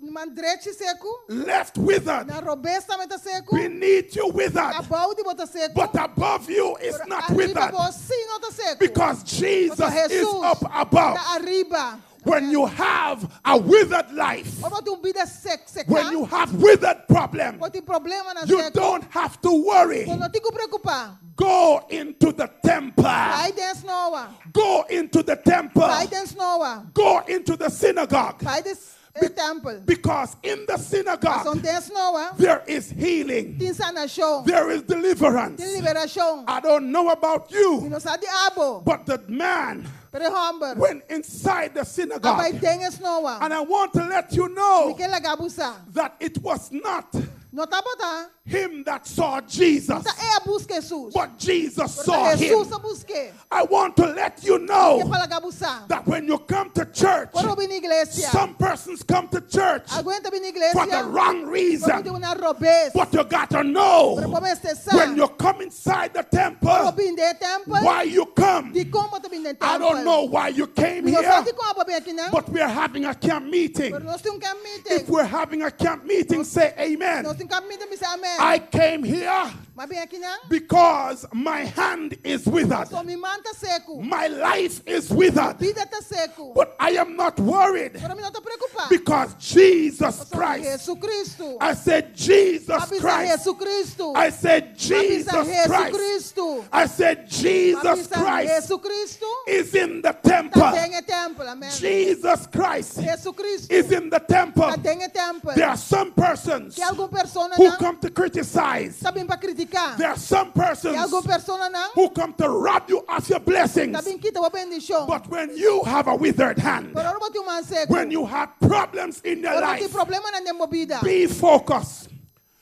Man drechi seku. left withered, Na robes tambe ta seku. beneath you withered, Abou di bo ta seku. but above you is Pero not ariba withered bo sí no ta seku. because Jesus Pasobra is Jesus up above. Ta ariba. When you have a withered life, Ora bo tin un bida sek, seká. when you have withered problems, Bo tin problemanan you seku. don't have to worry. Bo no tin ku preokupá. Go into the temple. Bai den snoa. Go into the temple. Bai den snoa. Go into the synagogue. Bai den e tèmpel. Because in the synagogue, Pasobra den snoa, there is healing. Tin sanashon. There is deliverance. Tin liberashon. I don't know about you. Mi no sa di abo. But the man Pero e hòmber went inside the synagogue. A bai den e snoa. And I want to let you know Mi ke laga bo sa. that it was not No tabata. him that saw Jesus. No ta e a buska Hesus. But Jesus Pero saw ta him. Hesus a busk'é. I want to let you know Mi ke pa laga bo sa. that when you come to church, Ora bo bini iglesia. some persons come to church Algun hende ta bini iglesia for the wrong reason. Pa motibu robes. But you got to know Pero bo mester sa. when you come inside the temple, Ora bo bini den tèmpel. why you come. Dikon bo ta bini den I tèmpel. don't know why you came Mi no here, sa dikon bo a bini akinan. but we are having a camp meeting. Pero nos tin un camp meeting. If we're having a camp meeting, say amen. Nos tin camp meeting, bisa amen. I came here M'a bini akinan. because my hand is withered. So mi man ta seku. My life is withered. Bida ta seku. But I am not worried Pero mi no ta preokupá. because Jesus Pasobra Christ. Jesucristo. I said Jesus M'a bisa Christ. Jesucristo. I said M'a bisa Jesus Christ. Jesucristo. I said Jesus M'a bisa Christ Jesucristo is in the temple. Ta den e tèmpel. Amen. Jesus Christ Jesucristo is in the temple. Ta den e tèmpel. There are some persons Tin algun persona who nan come to criticize. Ta bin pa kritiká. There are some persons Tin algun personanan who come to rob you of your blessings. Ta bin kita bo bendishon. But when you have a withered hand, Pero ora bo tin un man seku. when you have problems in your Ora bo tin life, problemanan den bo bida. be focused.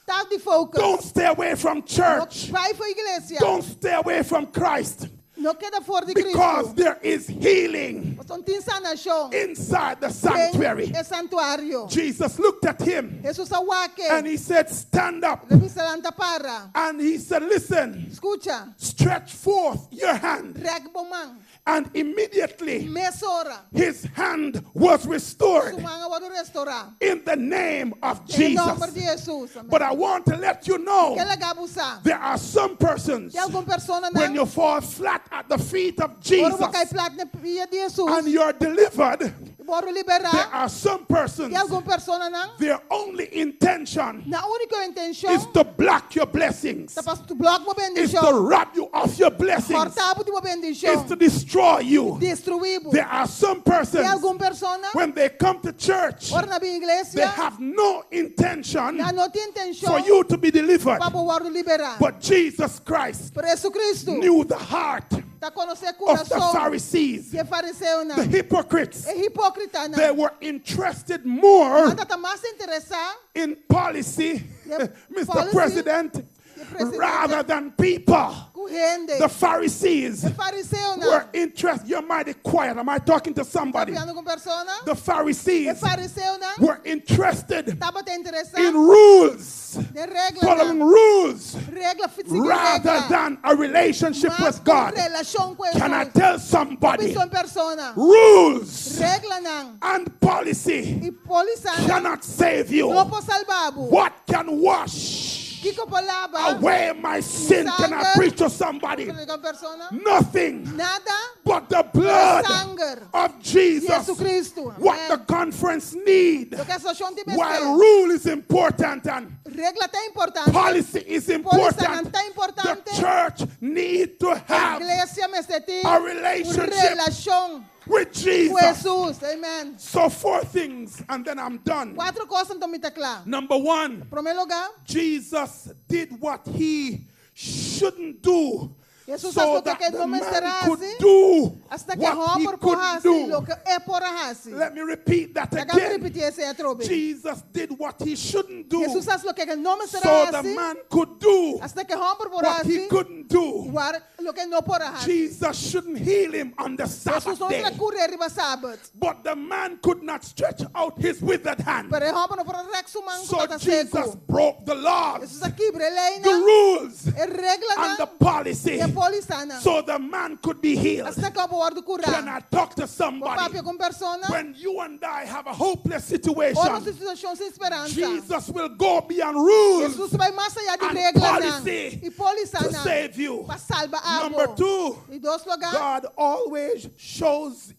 Ta di focus. Don't stay away from church. No bai for di iglesia. Don't stay away from Christ. No keda for di Because Kristu. there is healing Pasobra tin sanashon. inside the sanctuary. Den e santuario. Jesus looked at him Hesus a wak e. and he said, Stand up. El a bisa lanta para. And he said, Listen, Skucha. stretch forth your hand. Rèk bo man. And immediately Mesora. his hand was restored Su man a wòrdu restourá. in the name of Den nòmber Jesus. di Hesus. Amen. But I want to let you know Mi ke laga bo sa. there are some persons Tin algun persona when nan. you fall flat at the feet of Ora Jesus bo kai plat na pia di Hesus. and you're delivered, Bo wòrdu liberá. there are some persons, Tin algun personanan. their only intention Nan úniko intenshon is to block your blessings, Ta pa blòk bo is to bendishon. rob you of your blessings, Hòrta bo di bo is bendishon. to destroy you. Destruí bo. There are some Tin persons, algun persona. when they come to church, Ora nan bin they iglesia. have no intention Nan no tin intenshon. for you to be delivered. Pa bo wòrdu liberá. But Jesus Christ Pero Jesucristo knew the heart ta konosé of the kurason Pharisees, di e fariseonan. the hypocrites. E hipókritanan. They were interested more Nan tabata mas interesá in policy, The Mr. policy, President, the president. rather than people. Ku hende. The Pharisees E fariseonan. were interested. You're mighty quiet. Am I talking to somebody? Papiando ku persona. The Pharisees E fariseonan were interested tabata interesá in rules, den regla following rules, Regla sigui rather regla. than a relationship Mas with God. Relashon ku Can I Hesus. tell somebody? Bisa un persona. Rules Reglanan. and policy I pólisanan cannot save you. No por salba bo. What can wash Kiko por laba. away my sin? Can I Sanger. preach to somebody? Un persona. Nothing Nada. but the blood Sanger. of Jesus. Jesucristo. What Amen. the conference need. Loke e seshon tin While rule is important and Regla ta importante. policy is Pólisanan important, ta the importante. church need to have Iglesia mester tin a relationship relashon with ku Jesus. Hesus. Amen. So four things and then I'm done. Kuater kos anto mi ta kla. Number one, Promé lugá. Jesus did what he shouldn't do Hesus so a hasi loke that e the no man mester could hasi. do Asina ku what he hòmber por couldn't hasi do. loke e por a hasi. Let me repeat that Laga mi again. ripití esei atrobe. Jesus did what he shouldn't do Hesus a hasi loke e no mester so the hasi. man could do Asina ku e hòmber por what he hasi. couldn't do. Loke e no por a hasi. Jesus shouldn't heal him on the Hesus Sabbath no day. a kur'é riba sabat. But the man could not stretch out his withered hand. Pero e hòmber no por a rèk su man So ku tabata Jesus seku. broke the laws, Hesus a kibra e lei the nan, rules, e reglanan, and the policy e pólisanan. so the man could be healed. Asina ku e por wòrdu kurá. Can I talk to Por somebody? papia ku un persona. When you and I have a hopeless Ora situation, nos situashon sin speransa. Jesus will go beyond rules Hesus ta bai mas ayá di and reglanan policy i pólisanan to save you. pa salba abo. Number two, Di dos lugá, God always shows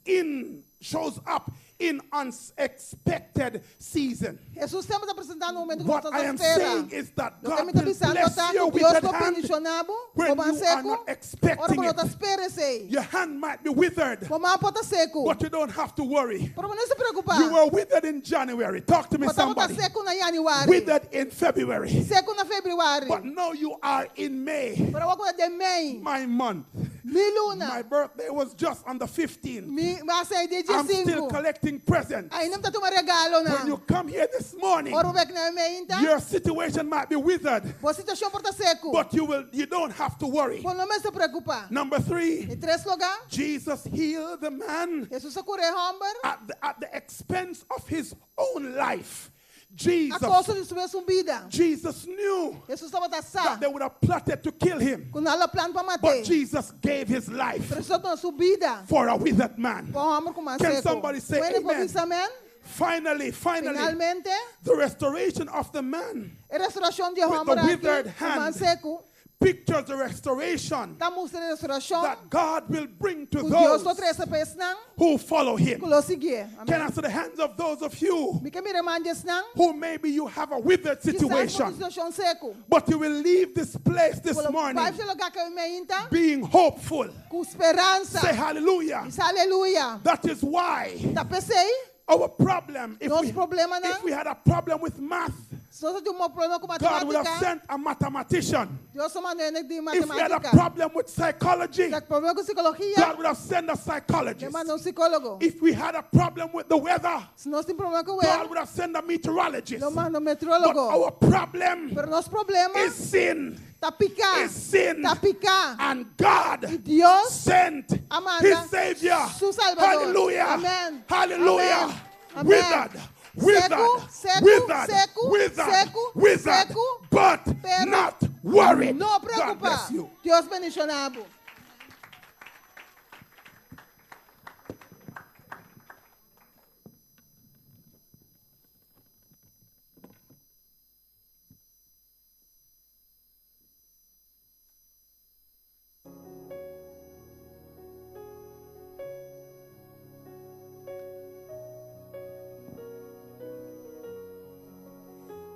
up in unexpected season. Hesus semper ta presentá na momento ku What bo I no am spera. saying is that Loke God mi ta will bisando bless ta your ku Dios withered lo hand bendishoná bo, when bo man you are seku, not ora bo expecting no ta it. spera esei. Your hand might be withered, Bo man por ta seku, but you don't have to worry. pero bo no mester preokupá. You were withered in January. Talk to me, Bo tabata somebody. seku na yanüari. Withered in February. Seku na febrüari. But now you are in May, Pero awor bo ta den mei, my month. mi luna. My birthday was just on the 15th. Mi a nase dia I'm still 5. collecting presents. Ainda mi ta tuma regalo When you nan. come here this morning, Ora bo bin aki mainta, your situation might be withered, bo situashon por ta seku. but you don't have to worry. Bo no mester preokupá. Number 3, Di tres lugá, Jesus healed the man Hesus a kura e hòmber at the expense of his own life. a Jesus, kosto di su mes bida. Jesus knew Hesus tabata sa that they would have plotted to kill him, ku nan a plan pa but mat'é. Jesus gave his life Pero Hesus a duna su bida for a withered man. pa un hòmber ku man Can seku. somebody say Un hende por amen? bisa amen? Finally, finally, Finalmente, the restoration of the man e restourashon di e with hòmber the aki, withered ku man hand seku, pictures the restoration ta mustra e restourashon that God will bring to ku Dios lo those trese pa esnan who follow him. ku lo siguié. Can Amen. I see the hands of those of you Mi ke mira man di esnan, who maybe you have a withered kisas bo tin situation, situashon seku. but you will leave this place this Bo lo morning bai for di e lugá aki mainta being hopeful. ku speransa. Say hallelujah. Bisa aleluya. That is why Ta p'esei, our problem, if Nos we, problemanan. if we had a problem with math, si nos tin un problema ku God would have matemátika, sent a mathematician. Dios a manda un di If we had a matemátika. problem with psychology, Si problema ku sikologia, God would have sent a E psychologist. manda un sikólogo. If we had a problem with the weather, Si nos tin problema ku God wer, would have sent a meteorologist. lo manda un But meteorólogo. our problem Pero nos problema is sin. ta piká. Is sin. Ta piká. And God I Dios sent a manda his Savior. su Salbador. Hallelujah. Amen. Hallelujah. Amen. Amen. Withered. Withered. Seku, seku, withered. seku, withered. seku, withered. seku, but pero not worried. No God preokupá. bless you. Dios bendishoná bo.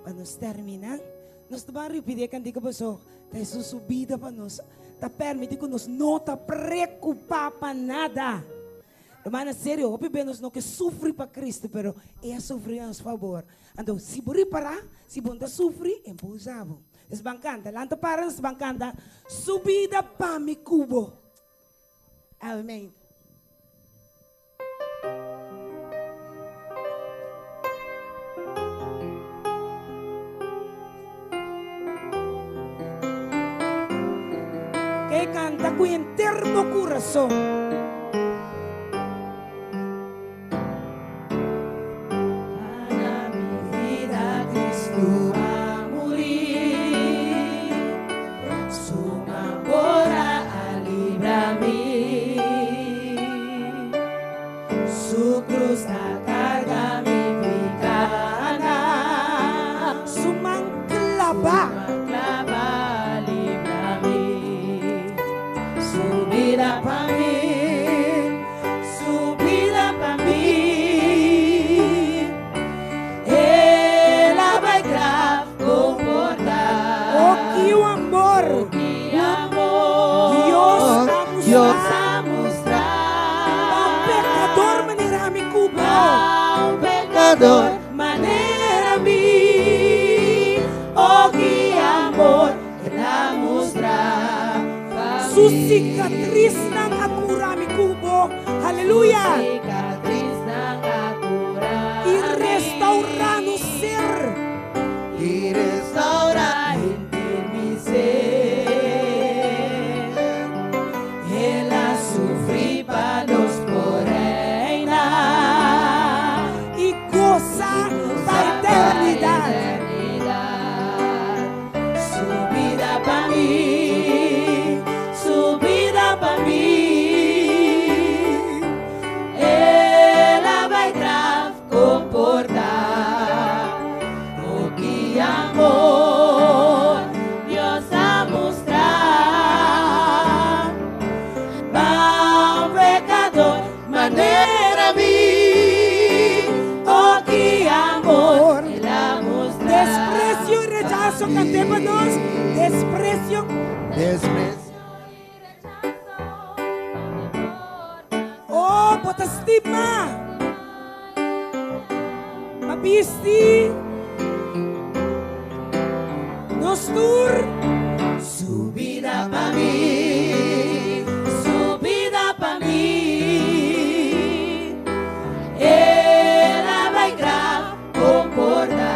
Pa nos terminá, nos ta bai ripití e kantika paso, ta Hesus su bida pa nos, ta permití ku nos no ta preokupá pa nada. Rumannan, serio, hopi bes nos no ke sufri pa Kristu, pero E a sufri na nos fabor. Anto, si bo ripará, si bo no ta sufri, E no por usa bo. Nos ban kanta, lanta para, nos ban kanta, Su bida pa mi ku bo. Amen. Ke kanta ku henter bo kurason. Para mi vida Cristo a muri, su amor a libra mi, su cruz a carga mi picana, su man clava, su man clava libra mi, su vida pa mi, su vida pa mi. El a bai graf comportar. Oh, ki amor. Oh, ki amor. Dios a mustra. Dios a mustra. Pa un pecador manera mi ku bo. Pa un pecador manera mi. Oh, ki amor. El a mustra. Su sikatrisnan a kura mi ku bo. Aleluya. Sikatrisnan a kura I restaurá nos ser. I restaurá henter mi ser. El a sufri pa nos por reina. I gosa pa eternidat. Su bida pa mi, su bida pa mi. El a bai graf komportá. Oh, ki amor Dios a mustra. Pa un pekadó manera mi. Desprecio. Desprecio. Oh, bo ta stima. Pa bisti. Nos tur. Su bida pa mi, su bida pa mi. El a bai graf comporta.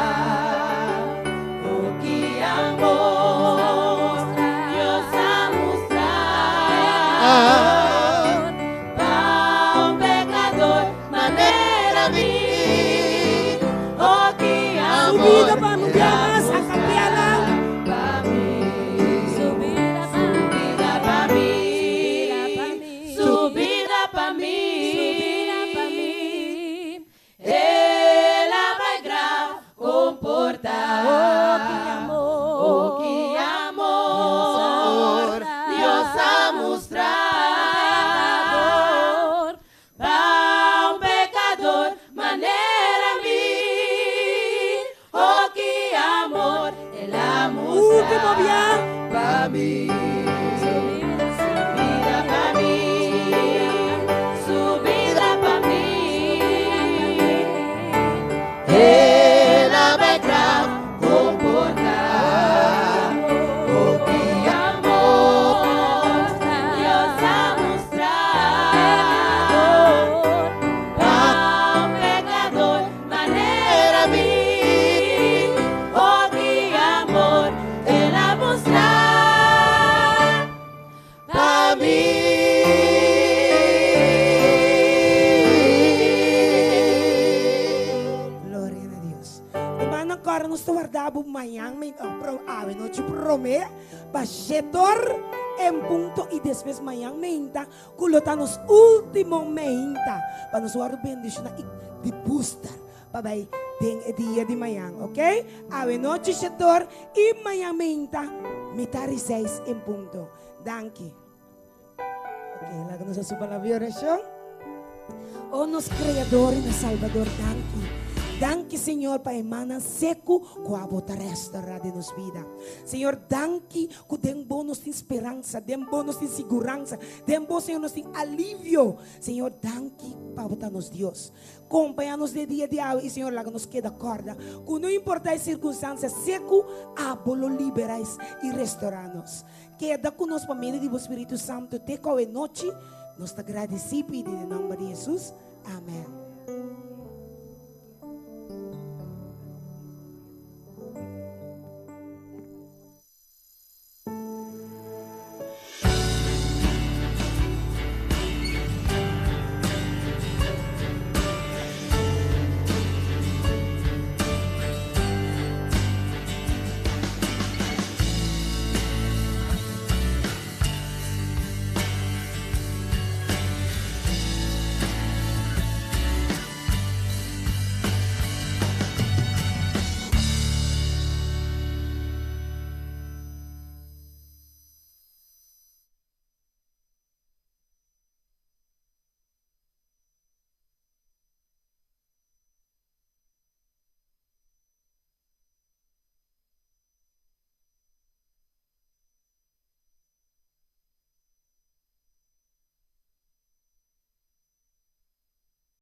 Oh, ki amor Dios a mustra pa un pecador manera mi. Oh, ki Su amor bida pa mi, mas a capela. Pa mi. Su bida pa mi. Su bida pa mi. El a bai graf comporta. Oh, ki amor Dios a mustra pa un pecador manera mi. Oh, ki amor El a mustra Ultimo bia. pa mi. Su bida pa mi. Su bida pa mi. El a bai graf comporta. Oh, ki amor Dios a mustra pa un pecador manera mi. Oh, ki amor El a mustra pa mi. Gloria na Dios. Rumannan awor nos ta warda bo mañan oh, awe nochi prome pa 7'or en punto y despues mañan meinta cu lo ta nos ultimo meinta pa nos wordo bendiciona y di booster pa bay den e dia di mañan, ok? Awe nochi 7'or y mañan meinta mitar 6 en punto. Danki. Ok, laga nos haci palabra di oracion. Oh, nos Creador y nos Salvador, danki. Danki, Señor, pa e mannan seco cu Abo ta restaura den nos bida. Señor, danki cu den Bo nos tin speransa, den Bo nos tin siguransa, den Bo, Señor, nos tin alivio. Señor, danki pa Bo ta nos Dios. Compaña nos den dia di awe y, Señor, laga nos keda corda cu no importa e circunstancia seco, Abo lo libera y restaura nos. Keda cu nos pa medio di Bo Spirito Santo te cu awe nochi. Nos ta gradici, pidi den nomber di Jesus. Amen.